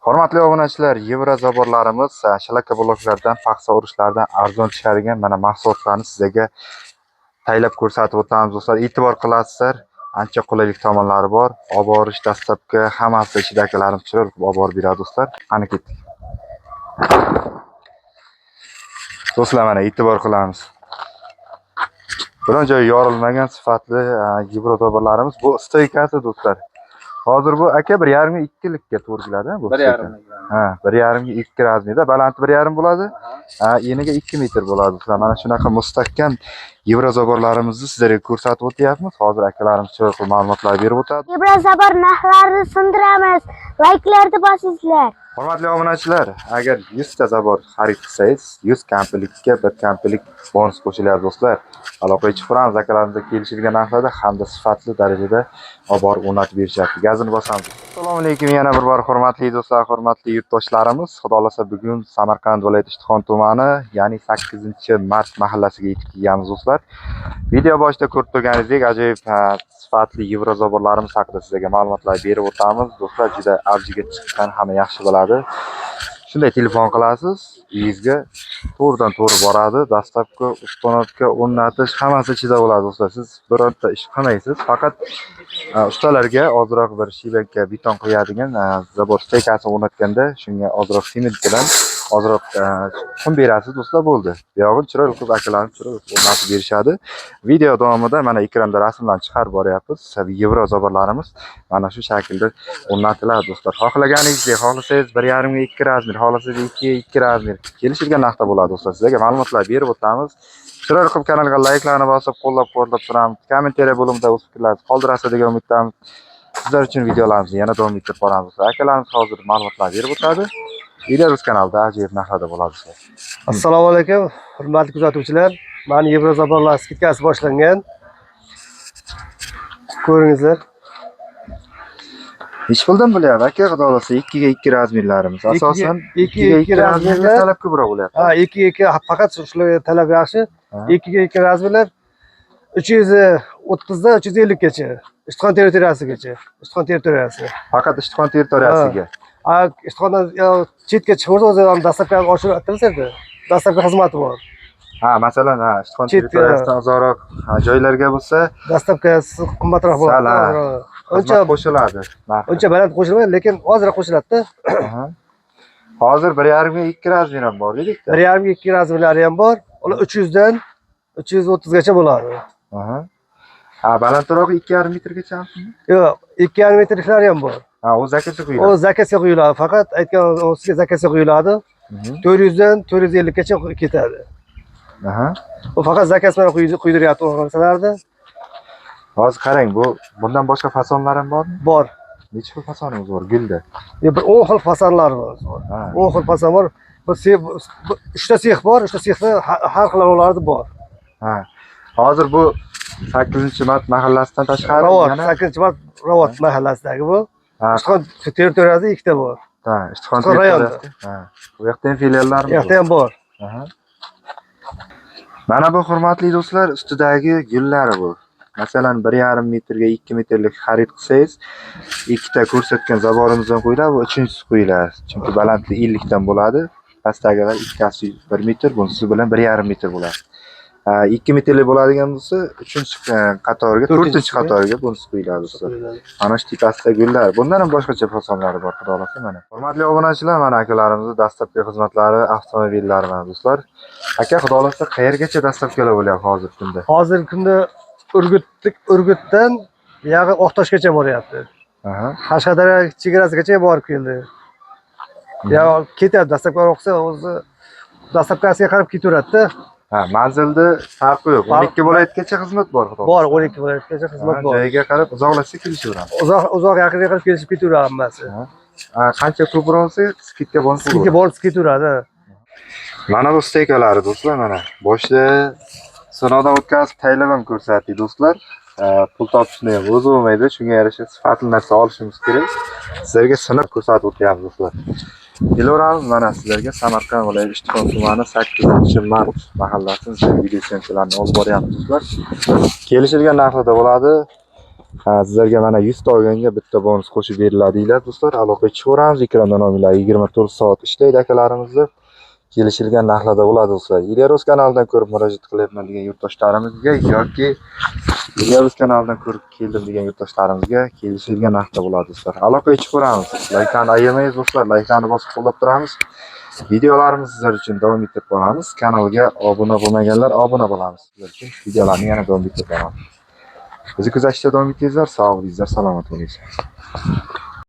Hurmatli obunachilar, Yevrozaborlarimiz shlaka bloklardan, paxsa urushlardan arzon tushadigan mana mahsulotlarni sizlarga taylab ko'rsatib o'tamiz do'stlar. E'tibor qilasizlar, ancha qulaylik tomonlari bor. Olib borish, dastlabki hammasi ichidagilarni chiroyli qilib olib borib beradi do'stlar. Qani ketdik. Do'stlar, mana e'tibor qilamiz. Biron joyi yorilmagan sifatli Yevrozaborlarimiz. Bu stoykasi do'stlar. Hozir bu aka 1.5 ga 2likka to'g'ri keladi, bu. Bir yarim. Ha, 1.5 ga 2 razmerda, baland 1.5 bo'ladi. Ha, eniga 2 metr bo'ladi do'stlar. Mana shunaqa mustahkam Yevrozaborlarimizni sizlarga ko'rsatib o'tyapmiz. Hozir akalarimiz chiroyli qilib ma'lumotlar berib o'tadi. Yevrozabor narxlarini sindiramiz. Layklarni bosinglar. Hurmatli obunachilar, agar 100 ta zabor xarid qilsangiz, 100 komplektka bir komplekt bonus qo'shiladi do'stlar. Aloqaga chiqib akalarimizga kelishilgan narxlarda hamda sifatli darajada olib borib o'rnatib berishyapti. Gazini bosamiz. Assalomu alaykum yana bir bor hurmatli do'stlar, hurmatli yurtdoshlarimiz. Xudo xolasa bugun Samarqand viloyati Ishtixon tumani, ya'ni 8-mart mahallasiga yetib kelganmiz do'stlar. Video boshida ko'rib turganingizdek ajoyib sifatli Yevrozaborlarimiz haqida sizlarga ma'lumotlar berib o'tamiz. Do'stlar, juda avjiga chiqqan, hamma yaxshi biladi. Shunday telefon qilasiz, uyingizga to'g'ridan to'g'ri boradi. Dastlabki установка, o'rnatish hammasi ichida bo'ladi do'stlar. Siz bironta ish qilmaysiz, faqat ustalarga ozroq bir shibakka beton quyadigan zabor stoykasini o'rnatganda shunga ozroq sement bilan ozroq qum berasiz do'stlar, bo'ldi. Buyog'ini chiroyli qilib akalarimiz chiroyli qilib o'rnatib berishadi. Video davomida mana ekranda rasmlarni chiqarib boryapmiz. Yevrozaborlarimiz mana shu shaklda o'rnatiladi do'stlar. Xohlaganingizdek, xohlasangiz 1.5 ga 2 razmer, xohlasangiz 2 ga 2 razmer kelishilgan narxda bo'ladi do'stlar. Sizlarga ma'lumotlar berib o'tamiz. Chiroyli qilib kanalga layklarni bosib, qo'llab-quvvatlab turamiz. Kommentariya bo'limida o'z fikrlaringizni qoldirasiz degan umiddamiz. Sizlar uchun videolarimizni yana davom ettirib boramiz. Akalarimiz hozir ma'lumotlar berib o'tadi. Idarus kanalida ajoyib narxlarda bo'ladi do'stlar. Assalomu alaykum, hurmatli kuzatuvchilar. Mani Yevrozaborlar skidkasi boshlangan. Ko'ringizlar. Nechi puldan bo'lyapti aka, xudo xolasa 2 ga 2 razmerlarimiz. Asosan 2 2 ga ga 2 2 razmerga razmerlar. talab ko'proq bo'lyapti. Ha, 2 ga 2 faqat shularga talab yaxshi. Ha. 2 ga 2 razmerlar 330 dan 350 gacha. Ishtixon territoriyasigacha. Ishtixon territoriyasi. Faqat Ishtixon territoriyasiga. A, Ishtixondan chetga chiqib o'zi ham dastlabki oshirib. Dastlabki xizmati bor. Ha, masalan, ha, Ishtixon territoriyasidan uzoqroq joylarga bo'lsa, Dastlabkisi qimmatroq Sal, bo'ladi. ha. Uncha xizmat qo'shiladi narxi. Uncha baland qo'shilmaydi, lekin ozroq qo'shiladi-da. Aha. Hozir 1.5 ga 2 razmer ham bor dedik-da. 1.5 ga 2 razmerlari ham bor. Ular 300 dan 330 gacha bo'ladi. Aha. Ha, balandrog'i 2.5 metrgacha? Yo'q, 2.5 metrliklari ham bor. Ha, u zakazga O quyiladi. Zakazga quyiladi. Faqat aytgan sizga zakazga quyiladi. 400 dan 450 gacha ketadi. Aha. U faqat zakaz bilan quydiryapti u narsalarni. Hozir qarang, bu bundan boshqa fasonlar ham bormi? Bor. Necha xil fasonimiz bor gulda? Bir 10 xil fasonlar bor. Ha. 10 xil fason bor. Bir 3 ta sex bor, 3 ta sexda har xil ularni bor. Ha. Hozir bu 8-mart mahallasidan tashqari Ravot, yana 8-mart Ravot mahallasidagi bu. Ha, Ishtixon territoriyasida ikkita bor. ha, Ishtixon Ishtixon rayonida. territoriyasida. Ha. Bu yoqda ham filiallarimiz Bu yoqda ham bor. Aha. Mana bu hurmatli do'stlar, ustidagi gullari bu. Masalan, 1.5 metrga 2 metrlik xarid qilsangiz, ikkita ko'rsatgan zaborimizdan qo'yiladi, bu uchinchisi qo'yiladi. Chunki balandligi 50 dan bo'ladi. Pastdagilar ikkitasi 1 metr, bunisi bilan 1.5 metr bo'ladi. Ha, 2 metrlik bo'ladigan bo'lsa, uchinchi qatoriga, to'rtinchi qatoriga bunisi qo'yiladi do'stlar. Mana shu tepasida gullar. Bundan ham boshqacha fasonlari bor, xudo xolasa mana. Hurmatli obunachilar, mana akalarimizni dastlabki xizmatlari, avtomobillari mana do'stlar. Aka, xudo xolasa qayergacha dastlabkilar bo'lyapti hozirgi kunda? Hozirgi kunda Urgutdan buyog'i Oqtoshgacha boryapti. Aha. Qashqadaryo chegarasigacha borib keldi. Ya ketyapti, dastlabki o'qsa o'zi dastlabkasiga qarab ketaveradida. Ha, manzilda farqi yo'q. 12 viloyatgacha xizmat bor, xudo. Bor, 12 viloyatgacha xizmat bor. Joyiga qarab uzoqlashsa kelishaveramiz. Uzoq uzoq yaqinga qarab kelishib ketaveradi hammasi. Ha, qancha ko'proq olsa, skidka bonus Skidka bo'ladi. Borib ketaveradi. Mana bu steykalari do'stlar, mana. Boshida sinovdan o'tkazib taylab ham ko'rsatdik do'stlar. Pul topishni ham o'zi bo'lmaydi, shunga yarasha sifatli narsa olishimiz kerak. Sizlarga sinab ko'rsatib o'tyapmiz do'stlar. Kelaveramiz mana sizlarga Samarqand viloyati Ishtixon tumani 8-mart mahallasini video syomkalarni olib boryapmiz do'stlar. Kelishilgan narxlarda bo'ladi. Ha, sizlarga mana 100 ta olganga bitta bonus qo'shib beriladi deyiladi do'stlar. Aloqaga chiqaveramiz. Ekranda nomerlar 24 soat ishlaydi akalarimizni. Kelishilgan narxlarda bo'ladi do'stlar. Ilyarus kanalidan ko'rib murojaat qilyapman degan yurtdoshlarimizga yoki Ilyarus kanalidan ko'rib keldim degan yurtdoshlarimizga kelishilgan narxda bo'ladi do'stlar. Aloqaga chiqaveramiz. Layklarni ayamaymiz do'stlar. Layklarni bosib qo'llab turamiz. Videolarimizni sizlar uchun davom ettirib boramiz. Kanalga obuna bo'lmaganlar obuna bo'lamiz. Sizlar uchun videolarni yana davom ettirib boramiz. Bizni kuzatishda davom etingizlar. Sog' bo'lingizlar, salomat bo'lingizlar.